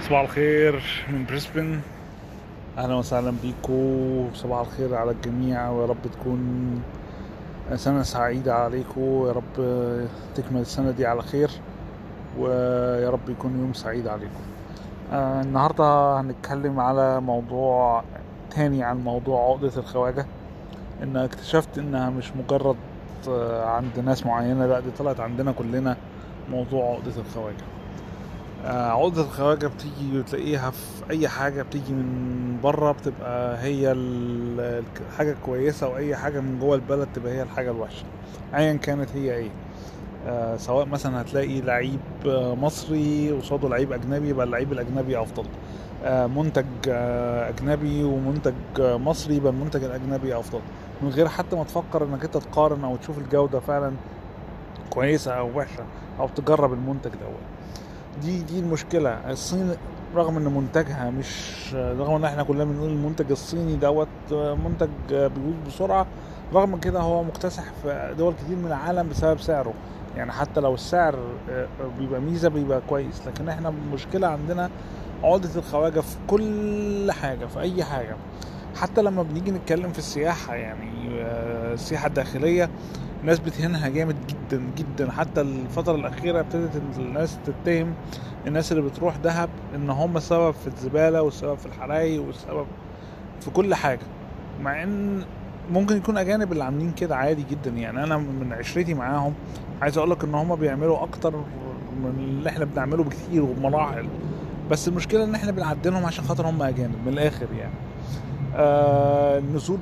صباح الخير من بريسبن، اهلا وسهلا بيكو. صباح الخير على الجميع، ويا رب تكون سنة سعيدة عليكم، يا رب تكمل السنة دي على خير، ويا رب يكون يوم سعيد عليكم. النهاردة هنتكلم على موضوع تاني عن موضوع عقدة الخواجة. ان اكتشفت انها مش مجرد عند ناس معينة، لا دي طلعت عندنا كلنا موضوع عقدة الخواجة. عقدة الخواجة بتيجي وتلاقيها في أي حاجة بتيجي من برا بتبقى هي الحاجة الكويسة، وأي حاجة من جوه البلد تبقى هي الحاجة الوحشة أيا كانت هي إيه. سواء مثلا هتلاقي لعيب مصري وصاده لعيب أجنبي، يبقى اللعيب الأجنبي أفضل. منتج أجنبي ومنتج مصري، يبقى المنتج الأجنبي أفضل، من غير حتى ما تفكر إنك أنت تقارن أو تشوف الجودة فعلا كويسة أو وحشة، أو تجرب المنتج دوت. دي المشكلة. الصين رغم ان منتجها مش، رغم ان احنا كلنا بنقول المنتج الصيني دوت منتج بيبوظ بسرعة، رغم كده هو مكتسح في دول كتير من العالم بسبب سعره. يعني حتى لو السعر بيبقى ميزة بيبقى كويس، لكن احنا المشكلة عندنا عقدة الخواجة في كل حاجة، في اي حاجة. حتى لما بنيجي نتكلم في السياحة، يعني السياحة الداخلية الناس بتهنها جامد جدا جدا. حتى الفترة الأخيرة ابتدت الناس تتهم الناس اللي بتروح دهب إن هم السبب في الزبالة والسبب في الحرايق والسبب في كل حاجة، مع إن ممكن يكون أجانب اللي عاملين كده عادي جدا. يعني أنا من عشرتي معاهم عايز أقولك إن هم بيعملوا أكتر من اللي إحنا بنعمله بكتير وبمراحل، بس المشكلة إن إحنا بنعدلهم عشان خاطر هم أجانب من الآخر. يعني النزول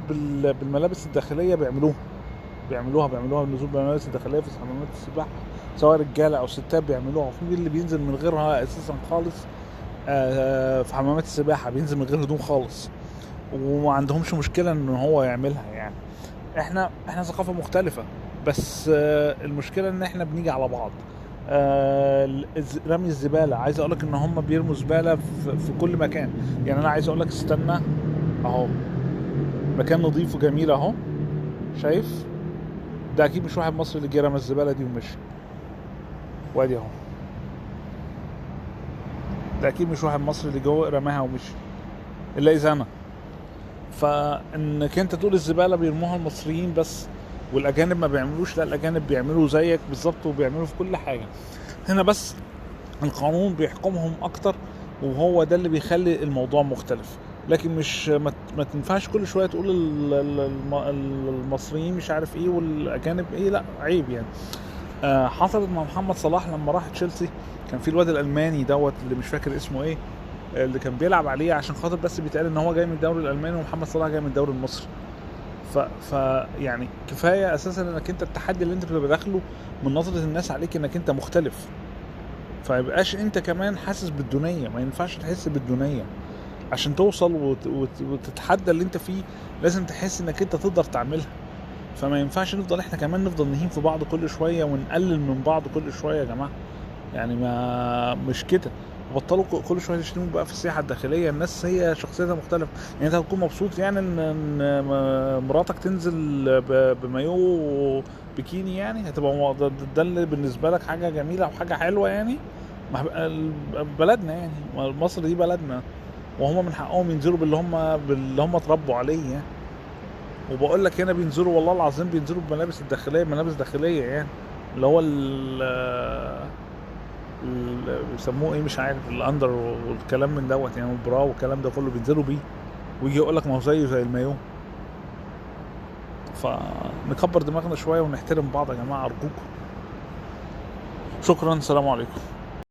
بالملابس الداخلية بيعملوها النزول بالملابس الداخلية في حمامات السباحة سواء رجاله او ستات بيعملوها. وفي اللي بينزل من غيرها اساسا خالص، في حمامات السباحة بينزل من غير هدوم خالص، وما عندهمش مشكلة ان هو يعملها. يعني احنا ثقافة مختلفة، بس المشكلة ان احنا بنيجي على بعض. رمي الزبالة، عايز اقولك ان هم بيرموا زبالة في كل مكان. يعني انا عايز اقولك استنى اهو، مكان نظيف وجميل اهو، شايف ده اكيد مش واحد مصري اللي جه رمى الزبالة دي ومشي. وادي اهو، ده اكيد مش واحد مصري اللي جوه رماها ومشي، الا اذا انا. فانك انت تقول الزبالة بيرموها المصريين بس والاجانب ما بيعملوش، لا الاجانب بيعملوا زيك بالظبط وبيعملوا في كل حاجة. هنا بس القانون بيحكمهم اكتر، وهو ده اللي بيخلي الموضوع مختلف. لكن مش ما تنفعش كل شوية تقول المصريين مش عارف ايه والاجانب ايه، لا عيب يعني. حصلت مع محمد صلاح لما راح تشيلسي، كان في الواد الالماني دوت اللي مش فاكر اسمه ايه، اللي كان بيلعب عليه عشان خاطر بس بيتقال ان هو جاي من الدوري الالماني ومحمد صلاح جاي من الدوري المصري. ف يعني كفاية اساسا انك انت التحدي اللي انت بتبقى داخله من نظره الناس عليك انك انت مختلف، فيبقاش انت كمان حاسس بالدونيه. ما ينفعش تحس بالدونيه عشان توصل وتتحدى اللي انت فيه، لازم تحس انك انت تقدر تعملها. فما ينفعش نفضل احنا كمان نفضل نهين في بعض كل شوية ونقلل من بعض كل شوية يا جماعة. يعني ما مش كده، بطلوا كل شوية تشتموا بقى في السياحة الداخلية. الناس هي شخصيتها مختلفة. يعني انت هتكون مبسوط يعني ان مراتك تنزل بمايو بكيني، يعني هتبقى ده اللي بالنسبة لك حاجة جميلة وحاجه حلوة. يعني بلدنا، يعني مصر دي بلدنا، وهم من حقهم ينزلوا باللي هم اتربوا عليه يعني. وبقول لك هنا بينزلوا والله العظيم بينزلوا بملابس الداخلية، ملابس داخلية يعني اللي هو بيسموه ايه مش عارف، ال under والكلام من دوت يعني، وال bra والكلام ده كله بينزلوا بيه، ويجي يقول لك ما هو زيه زي المايو. فنكبر دماغنا شوية ونحترم بعض يا جماعة ارجوكم. شكرا، سلام عليكم.